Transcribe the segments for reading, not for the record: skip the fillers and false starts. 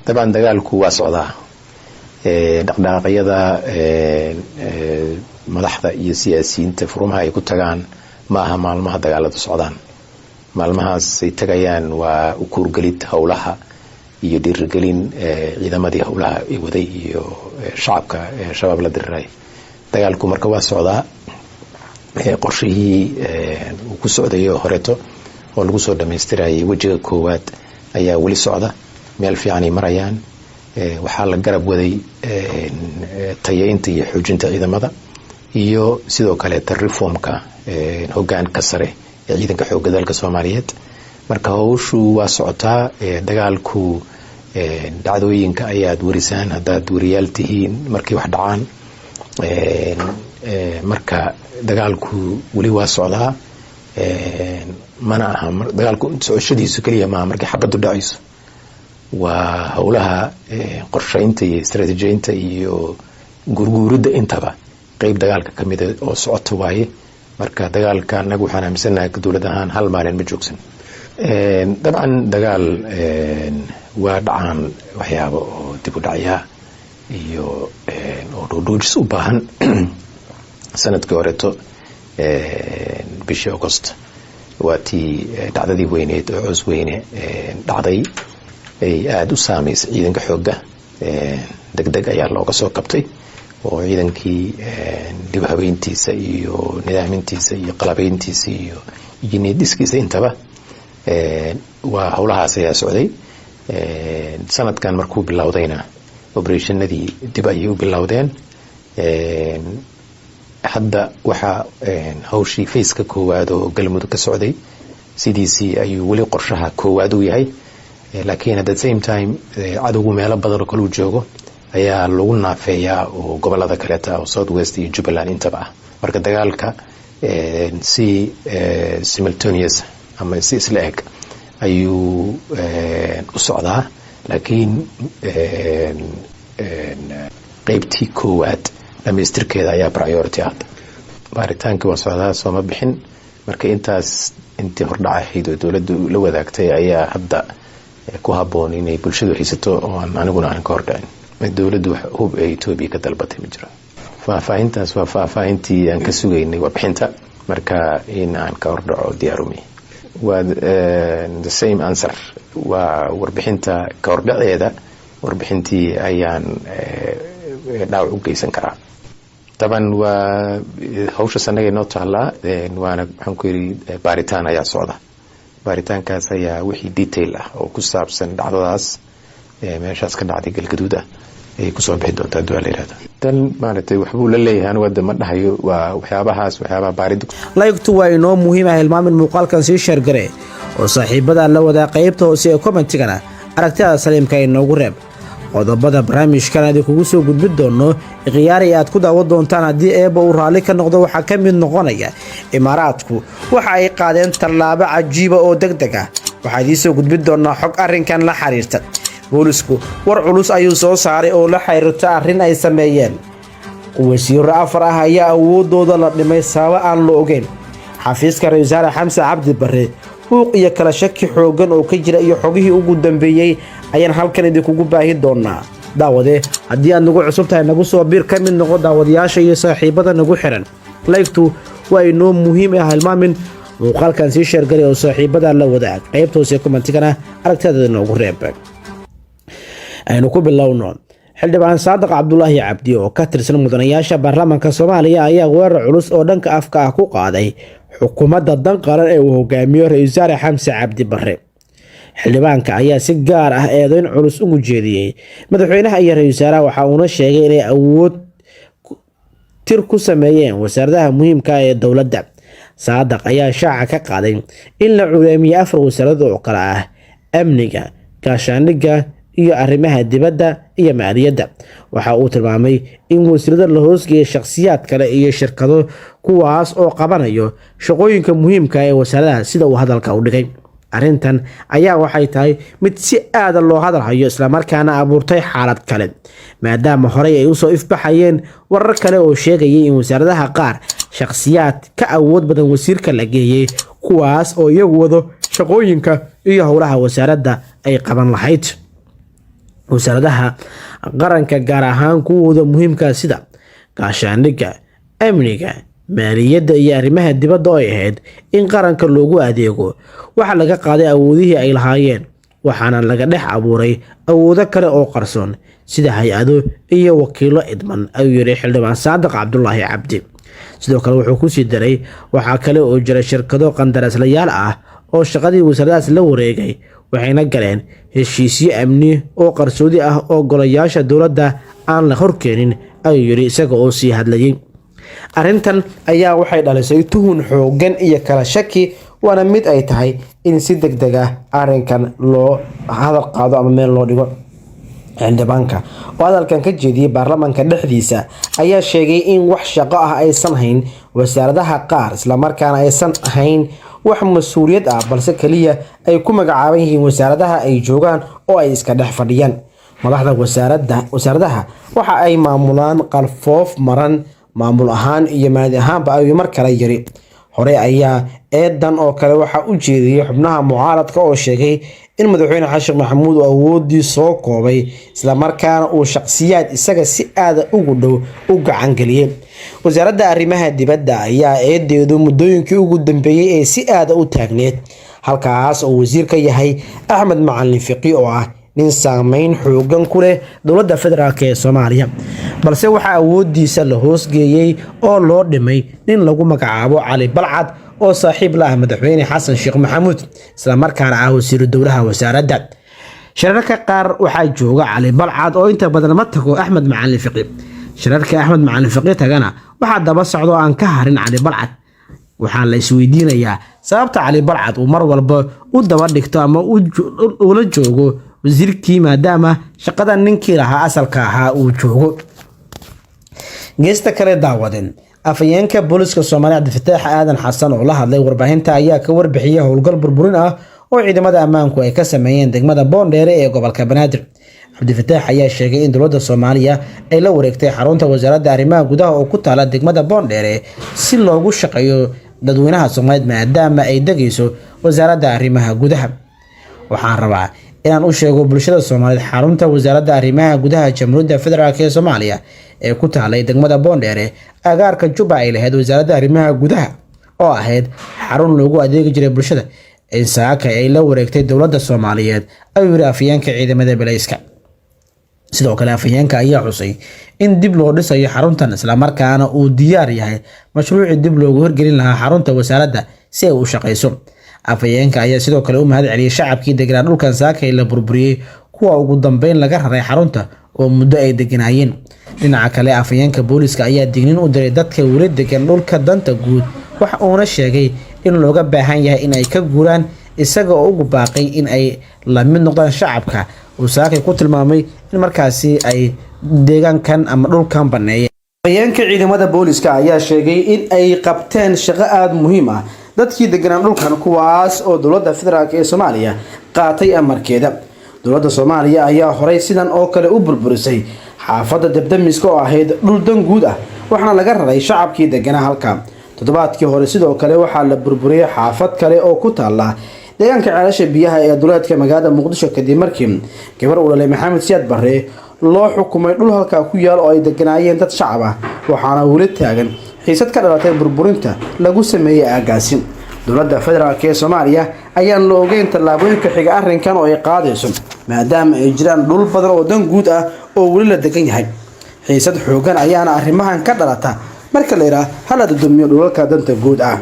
Dabcan dagaalku waa socdaa. Dhaqdhaqaaqyada madaxda iyo siyaasiyiinta furumaha ay ku tagaan ma aha maalmaha dagaaladu socdaan. Maalmahaas ay tagayaan waa u kuurgelid howlaha iyo dhiirigelin ciidamadii howlaha waday iyo shacabka Shabaab la diriray. Dagaalku marka waa socdaa. Qorshihii uu ku socdayo horeeto oo lagu soo dhamaystirayay wejiga koowaad ayaa weli socda, meel fiicanay marayaan. Waxaa la garab waday tayeynta iyo xoojinta ciidamada iyo sidoo kaleeta reformka hogaanka sare ee Ciidanka Xoogga Dalka Soomaaliyeed. Marka howshu waa socotaa. Dagaalku, dhacdooyinka ayaad warisaan haddaad wariyaal tihiin markay wax dhacaan. Marka dagaalku weli waa socdaa. Mana aha dagaalku socoshadiisu keliya maaha markay xabaddu dhacayso, waa howlaha qorsheynta iyo istaraatiijiyeynta iyo gurguuridda intaba qeyb dagaalka ka mida oo socota waaye. Marka dagaalka anagu waxaan aaminsanahay dowlad ahaan hal maalin ma joogsan. Dabcan dagaal waa dhacaan waxyaaba oo dib u dhacyaa iyo oo dhuudhuujis u baahan. Sanadkii horeeto bishii August waa tii dhacdadii weyneed oo Coos Weyne dhacday ay aada u saameysay ciidanka xoogga. Deg deg ayaa looga soo kabtay oo ciidankii dib habeyntiisa iyo nidaamintiisa iyo qalabeyntiisa iyo niyadiskiisa intaba waa howlahaas ayaa socday. Sanadkan markuu bilowdayna operationadii dib ayay u bilowdeen. Hadda waxaa hawshii phaseka koowaad oo Galmudug ka socday sidiisii ayuu weli qorshaha koowaad u yahay, laakiin at the same time cadowgu meelo badan oo kale uu joogo ayaa lagu naafeeyaa oo gobolada kaleeta oo South West iyo Jubbaland intaba ah. Marka dagaalka si simultaneous ama si isla eg ayuu u socdaa, laakiin qeybtii koowaad dhamaystirkeeda ayaa priority ah. Baaritaankii waa socdaa, sooma bixin. Marka intaas intii hordhac ahayd oo dowladdu la wadaagtay ayaa hadda ku haboon inay bulshadu haysato oo aan aniguna aan ka hordhicin. Dowladdu hub ee Etoobiya ka dalbatay ma jiro. Faahfaahintaas waa faahfaahintii aan ka sugaynay warbixinta, marka in aan ka hordhaco diyaarumi. Waa the same answer, waa warbixinta ka hordhaceeda. Warbixintii ayaan dhaawac u geysan karaa. Taban waa hawshaas annaga inoo taallaa, waana waxaan ku yidhi baaritaan ayaa socda. Baaritaankaas ayaa wixii detail ah oo ku saabsan dhacdadaas meeshaas ka dhacday Galgaduud ah ayay kusoo bixi doontaa haddii waa la yihahdo. Tan maaragtay waxbuu la leeyahay, anigu hadda ma dhahayo. Waa waxyaabahaas waxyaabaha baaridda. Liketu waa inoo muhiim ah. Hilmaamin muuqaalkan sii share gare oo saaxiibada la wadaa. Qaybta hoose ee commentigana aragtida saliimka inoogu reeb. Qodobada barnaamijkan idinkugu soo gudbin doono khiyaari aad ku daawan doontaan haddii Eebba uu raalli ka noqdo waxaa ka mid noqonaya: Imaaraadku waxa ay qaadeen tallaabo cajiiba oo deg deg ah. Waxaa idiin soo gudbin doonaa xog arrinkan la xiriirta. Boolisku war culus ayuu soo saaray oo la xiriirta arrin ay sameeyeen. Wasiiro afar ah ayaa awoodooda la dhimay sababo aan la ogeyn. Xafiiska ra-isul wasaare Xamse Cabdi Barre buuq iyo kala shaki xoogan oo ka jira iyo xogihii ugu dambeeyey ayaan halkan idinkugu baahi doonaa. Daawade, haddii aad nagu cusub tahay, nagu soo biir, ka mid noqo daawadayaasha iyo saaxiibada nagu xiran. Liketu waa inoo muhiim ah. Hilmaamin muuqaalkan sii share galay oo saaxiibada la wadaag. Qaybta hoose commentigana aragtidaada inoogu reeb. Aynu ku bilowno. Xildhibaan Saadiq Cabdulaahi Cabdi oo ka tirsan mudanayaasha baarlamaanka Soomaaliya ayaa weerar culus oo dhanka afka ah ku qaaday xukuumadda Dan Qaran ee uu hogaamiyo ra-iisul wasaare Xamse Cabdi Barre. Xildhibaanka ayaa si gaar ah eedeyn culus ugu jeediyey madaxweynaha iyo ra-isul wasaaraha, waxa uuna sheegay inay awood tir ku sameeyeen wasaaradaha muhiimka ah ee dowladda. Saadaq ayaa shaaca ka qaaday in la culeemiyey afar wasaaradood oo kale ah amniga, gaashaandhigga iyo arrimaha dibadda iyo maaliyadda. Waxa uu tilmaamay in wasiirada la hoosgeeyay shakhsiyaad kale iyo shirkado, kuwaas oo qabanayo shaqooyinka muhiimka ee wasaaradaha, sida uu hadalka u dhigay. Arrintan ayaa waxay tahay mid si aada loo hadalhayo, islamarkaana abuurtay xaalad kale, maadaama horey ay usoo ifbaxayeen warar kale oo sheegayay in wasaaradaha qaar shakhsiyaad ka awood badan wasiirka la geeyey, kuwaas oo iyagu wado shaqooyinka iyo howlaha wasaaradda ay qaban lahayd. Wasaaradaha qaranka, gaar ahaan kuwooda muhiimka sida gaashaandhigga, amniga, maaliyadda iyo arrimaha dibadda oo ay ahayd in qaranka loogu adeego, waxaa laga qaaday awoodihii ay lahaayeen, waxaana laga dhex abuuray awoodo kale oo qarsoon sida hay-ado iyo wakiilo idman, ayuu yiri Xildhibaan Saadiq Cabdulaahi Cabdi. Sidoo kale wuxuu kusii daray: waxaa kale oo jira shirkado qandaraaslayaal ah oo shaqadii wasaaradahaas la wareegay, waxayna galeen heshiisyo amni oo qarsoodi ah oo golayaasha dowladda aan la horkeenin, ayuu yiri isaga oo sii hadlayay. Arrintan ayaa waxay dhalisay tuhun xooggan iyo kala shaki, waana mid ay tahay in si deg deg ah arrinkan loo hadal qaado ama meel loo dhigo. Xildhibaanka oo hadalkan ka jeediyey baarlamaanka dhexdiisa ayaa sheegay in wax shaqo ah aysan hayn wasaaradaha qaar, islamarkaana aysan hayn wax mas-uuliyad ah, balse kaliya ay ku magacaaban yihiin wasaaradaha ay joogaan oo ay iska dhex fadhiyaan. Madaxda wasaaradaha waxa ay maamulaan qalfoof maran, maamul ahaan iyo maadi ahaanba, ayuu mar kale yiri. Hore ayaa eedan oo kale waxaa u jeediyey xubnaha mucaaradka oo sheegay in Madaxweyne Xasan Sheekh Maxamuud uu awoodii soo koobay, islamarkaana uu shaqsiyaad isaga si aada ugu dhow u gacan geliyey. Wasaaradda arrimaha dibadda ayaa eedeedu muddooyinkii ugu dambeeyey ee si aada u taagneed, halkaas oo wasiir ka yahay Axmed Macalin Fiqi oo ah nin saameyn xoogan ku leh dowladda federaalk ee Soomaaliya, balse waxaa awoodiisa la hoosgeeyey oo loo dhimay nin lagu magacaabo Cali Balcad oo saaxiib la ah Madaxweyne Xasan Sheekh Maxamuud, islamarkaana ah wasiiru dowlaha wasaaradda. Shirarka qaar waxaa jooga Cali Balcad oo inta badan ma tago Axmed Macalin Fiqi. Shirarka Axmed Macalin Fiqi tagana waxaa daba socdo aan ka harin Cali Balcad. Waxaa la isweydiinayaa sababta Cali Balcad uu mar walba u daba dhigto ama ula joogo wasiirkii, maadaama shaqada ninkii lahaa asalka ahaa uu joogo. Geesta kale, daawadeen, afhayeenka booliska Soomaaliya Cabdifataax Aadan Xasan oo la hadlay warbaahinta ayaa ka warbixiyey howlgal burburin ah oo ciidamada ammaanku ay ka sameeyeen degmada Boondheere ee gobolka Banaadir. Cabdifataax ayaa sheegay in dowladda Soomaaliya ay la wareegtay xarunta wasaaradda arrimaha gudaha oo ku taala degmada Boondheere si loogu shaqeeyo dadweynaha Soomaaliyeed, maadaama ay degayso wasaaradda arrimaha gudaha. Waxaan rabaa inaan u sheego bulshada Soomaaliyeed, xarunta wasaaradda arrimaha gudaha Jamhuuriyadda Federaalk ee Soomaaliya ee ku taalay degmada Boondheere, agaarka Jubba, ay lahayd wasaaradda arrimaha gudaha oo ahayd xarun loogu adeegi jiray bulshada, in saaka ay la wareegtay dowladda Soomaaliyeed, ayuu yiri afhayeenka ciidamada belayska. Sidoo kale afhayeenka ayaa xusay in dib loo dhisayo xaruntan, islamarkaana uu diyaar yahay mashruucii dib loogu hirgelin lahaa xarunta wasaaradda si ay u shaqeyso. Afhayeenka ayaa sidoo kale u mahad celiyey shacabkii deganaa dhulkan saakay la burburiyey, kuwa ugu dambeyn laga raray xarunta oo muddo ay deganaayeen. Dhinaca kale, afhayeenka booliska ayaa digniin u diray dadka weli degan dhulka danta guud, waxa uuna sheegay in looga baahan yahay in ay ka guuraan, isaga oo ugu baaqay in ay la mid noqdaan shacabka uu saakay ku tilmaamay in markaasi ay deegaankan ama dhulkan baneeyeen. Afhayeenka ciidamada booliska ayaa sheegay in ay qabteen shaqo aada muhiim ah dadkii deganaa dhulkan, kuwaas oo dowladda federaalk ee Soomaaliya qaatay amarkeeda. Dowladda Soomaaliya ayaa horay sidan oo kale u burburisay xaafadda Dabdamiska oo ahayd dhul dan guud ah, waxaana laga raray shacabkii deganaa halka. Toddobaadkii hore sidoo kale waxaa la burburiyey xaafad kale oo ku taala deegaanka Ceelasha Biyaha ee duleedka magaalada Muqdisho, kadib markii gabar uu dhalay Maxamed Siyaad Barre loo xukumay dhul halkaa ku yaal oo ay deganaayeen dad shacab ah, waxaana weli taagan xiisad ka dhalatay burburinta lagu sameeyey aagaasi. Dowladda federaalk ee Soomaaliya ayaan la ogeyn tallaabooyinka xiga arrinkan oo ay qaadayso, maadaama ay jiraan dhul badan oo dan guud ah oo weli la degan yahay. Xiisad xoogan ayaana arrimahan ka dhalata marka la yidhaah hala dudumiyo dhulalka danta guud ah.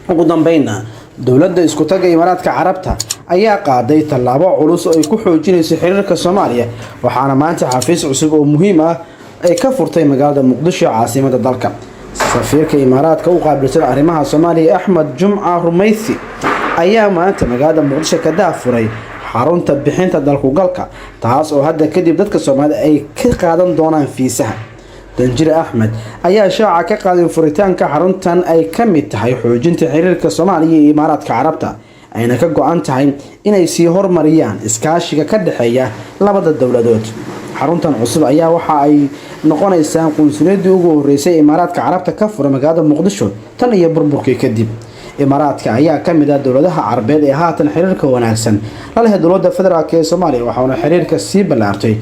Ugu dambeynna, dowladda Isku Tagga Imaaraadka Carabta ayaa qaaday tallaabo culus oo ay ku xoojinayso xiriirka Soomaaliya, waxaana maanta xafiis cusub oo muhiim ah ay ka furtay magaalada Muqdisho, caasimada dalka. Safiirka Imaaraadka u qaabilsan arrimaha Soomaaliya, Axmed Jumca Rumaysi, ayaa maanta magaalada Muqdisho ka daafuray xarunta bixinta dalkugalka, taas oo hadda kadib dadka Soomaalida ay ka qaadan doonaan fiisaha. Danjire Axmed ayaa shaaca ka qaaday furitaanka xaruntan ay ka mid tahay xoojinta xiriirka Soomaaliya iyo Imaaraadka Carabta, ayna ka go-an tahay inay sii hormariyaan iskaashiga ka dhexeeya labada dowladood. Xaruntan cusub ayaa waxa ay noqonaysaa qunsuliyadii ugu horeysay Imaaraadka Carabta ka fura magaalada Muqdisho tan iyo burburkii kadib. Imaaraadka ayaa ka mid ah dowladaha Carbeed ee haatan xiriirka wanaagsan la leh dowladda federaalk ee Soomaaliya, waxauna xiriirka sii ballaartay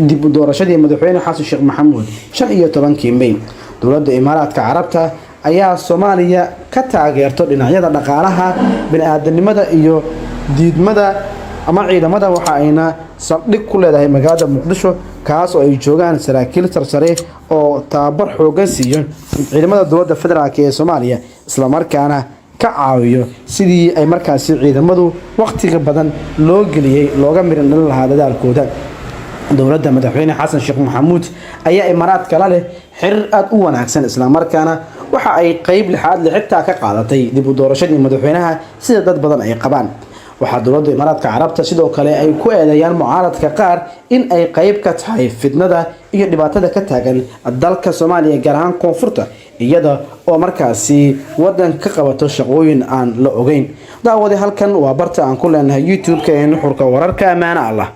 dib u doorashadii madaxweyne Xasan Sheekh Maxamuud 15-kii May. Dowladda Imaaraadka Carabta ayaa Soomaaliya ka taageerto dhinacyada dhaqaalaha, bini-aadanimada iyo diidmada ama ciidamada, waxa ayna saldhig ku leedahay magaalada Muqdisho, kaas oo ay joogaan saraakiil sarsare oo tababar xoogan siiyo ciidamada dowladda federaalk ee Soomaaliya, islamarkaana ka caawiyo sidii ay markaasi ciidamadu wakhtiga badan loo geliyey looga mirin dhalin lahaa dadaalkooda. Dowladda madaxweyne Xasan Sheekh Maxamuud ayaa Imaaraadka la leh xiriir aada u wanaagsan, islamarkaana waxa ay qeyb lixaad le xitaa ka qaadatay dib u doorashadii madaxweynaha, sida dad badan ay qabaan. Waxaa dowladda Imaaraadka Carabta sidoo kale ay ku eedeeyaan mucaaradka qaar in ay qeyb ka tahay fitnada iyo dhibaatada ka taagan dalka Soomaaliya, gaar ahaan koonfurta, iyada oo markaasi wadanka ka qabato shaqooyin aan la ogeyn. Daawade, halkan waa barta aan ku leenahay YouTube-ka ee Nuxurka Wararka. Ammaano Allah.